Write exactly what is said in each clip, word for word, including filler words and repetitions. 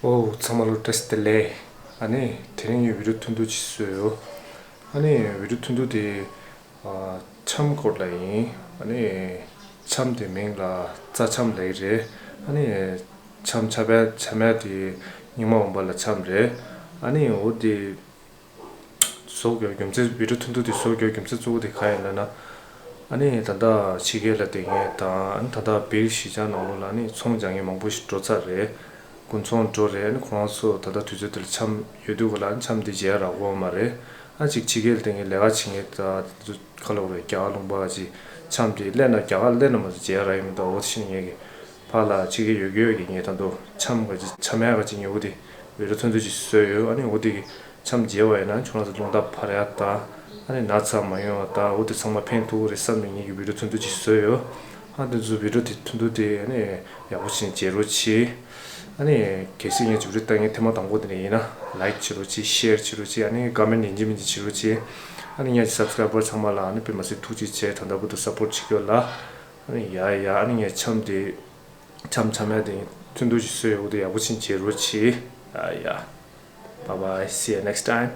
ཨོ། ཚང་མ་ལ་བཀྲ་ཤིས་བདེ་ལེགས། ཨ་ནི་དེ་རིང་ངས་བི་ཌིའོ་ཐུང་ཐུང་ཅིག་བཟོས་ཡོད། ཨ་ནི་བི་ཌིའོ་ཐུང་ཐུང་དེ་ཨ་འཆམ་སྐོར་ལ་ཡིན། ཨ་ནི་འཆམ་དེ་མིང་ལ་རྩྭ་འཆམ་ལབ་ཀྱི་རེད། ཨ་ནི་འཆམ་འཆམ་ཡ་འཆམ་ཡ་དེ་རྙིང་མ་འོན་པ་ལ་འཆམ་རེད། ཨ་ནི་འོ་དེ་བཟོ་དགོས་རྒྱུ་མཚན། བི་ཌིའོ་ཐུང་ཐུང་དེ་བཟོ་དགོས་རྒྱུ་མཚན་གཙོ་བོ་དེ་ག་ཡིན་ལབ་ན། ཨ་ནི་ད་ལྟ་ཕྱི་རྒྱལ་ལ་བསྡད་མཁན་དང་། ཨ་ནི་ད་ལྟ་བིར་གཞིས་ཆགས་ནང་ལོགས་ལ་ཨ་ནི་ཚོང་རྒྱག་མཁན་མང་པོ་ཞིག་འགྲོ་ཚར་རེད། དགུན་ཚོང་འགྲོ་རེད། ཨ་ནི་ཁོ་རང་ཚོ་ད་ལྟ་དུས་ཚོད་དེ་ལ་འཆམ་ཡོད་དུས་ག་ལ་ཨ་ནི་འཆམ་དེ་མཇལ་རག་གི་ཡོད་མ་རེད། ཨ་ཅིག་ཕྱི་རྒྱལ་ལ་བསྡད་མཁན་ལས་ཀ་བྱེད་མཁན་དང་། ག་ལབ་དགོས་རེད། རྒྱ་གར་ལུང་པ་ག་ཅིག་འཆམ་དེ་སླེབས་ན། རྒྱ་གར་སླེབས་ན་མ་གཏོགས་མཇལ་རག་གི་མི་འདུག་འོ་དེ་བཞིན་ངས་ཀྱི་ཕར་ལ་ཕྱི་རྒྱལ་ཡོད་ཀྱི་ཡོད་ཀྱི་ངས་ད་དུང་འཆམ་ག་ཅིག་འཆམ་ཡ་ག་ཅིག་ངས་འོ་དེ་བི་ཌིའོ་ཐུང་ཐུང་ཅིག་བཟོས་ཡོད། ཨ་ནི་འོ་དེ་གི་འཆམ་མཇལ་བ་ཡིན་ན་ཁྱོད་རང་ཚོ་རླུང་རྟ་འཕར་ཡ་དང་། ཨ་ནི་ན་ཚ་མ་ཡོང་བ་དང་། འོ་དེ་ཚང་མ་ཕན་ཐོགས་ཀྱི་རེད་བསམ་ནས་ངས་ཀྱི་བི་ཌིའོ་ཐུང་ཐུང་ཅིག་བཟོས་ཡོད། ཨ་དེ་ཚོ་བི་ཌིའོ་དེ་ཐུང་ཐུང་དེ་ཨ་ནི་ཡག་པོ་བྱས་ནས་མཇལ་རོགས་བྱེད། ཨ་ནི་གལ་སྲིད་ངས་མཇུག་སྒྲིལ་བཏང་མཁན་ཐེངས་མ་དང་པོ་དེ་འདྲ་ཡིན་ན། ལའིཀ་བྱེད་རོགས་བྱེད། ཤེར་བྱེད་རོགས་བྱེད། ཨ་ནི་ཀོ་མེན་ཡིན་གཅིག་མིན་གཅིག་བྱེད་རོགས་བྱེད། ཨ་ནི་ངའི་སབ་སི་ཀ་རའི་བར་ཚང་མ་ལ་ཨ་ནི་དཔེ་མ་སྲིད་ཐུགས་རྗེ་ཆེ། ད་ལྟ་བར་དུ་སབ་པོར་བྱེད་རྒྱུ་ལ། ཨ་ནི་ཡ་ཡ། ཨ་ནི་ངས་འཆམ་དེ་འཆམ་འཆམ་ཡ་དེ་ཐུང་ཐུང་ཞིག་བཟོས་ཡོད། དེ་ཡག་པོ་ཕྱིན་བྱེད་རོགས་བྱེད། ཡ་ཡ། Bye bye, see you next time.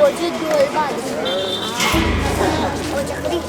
我就多一半。我这个力。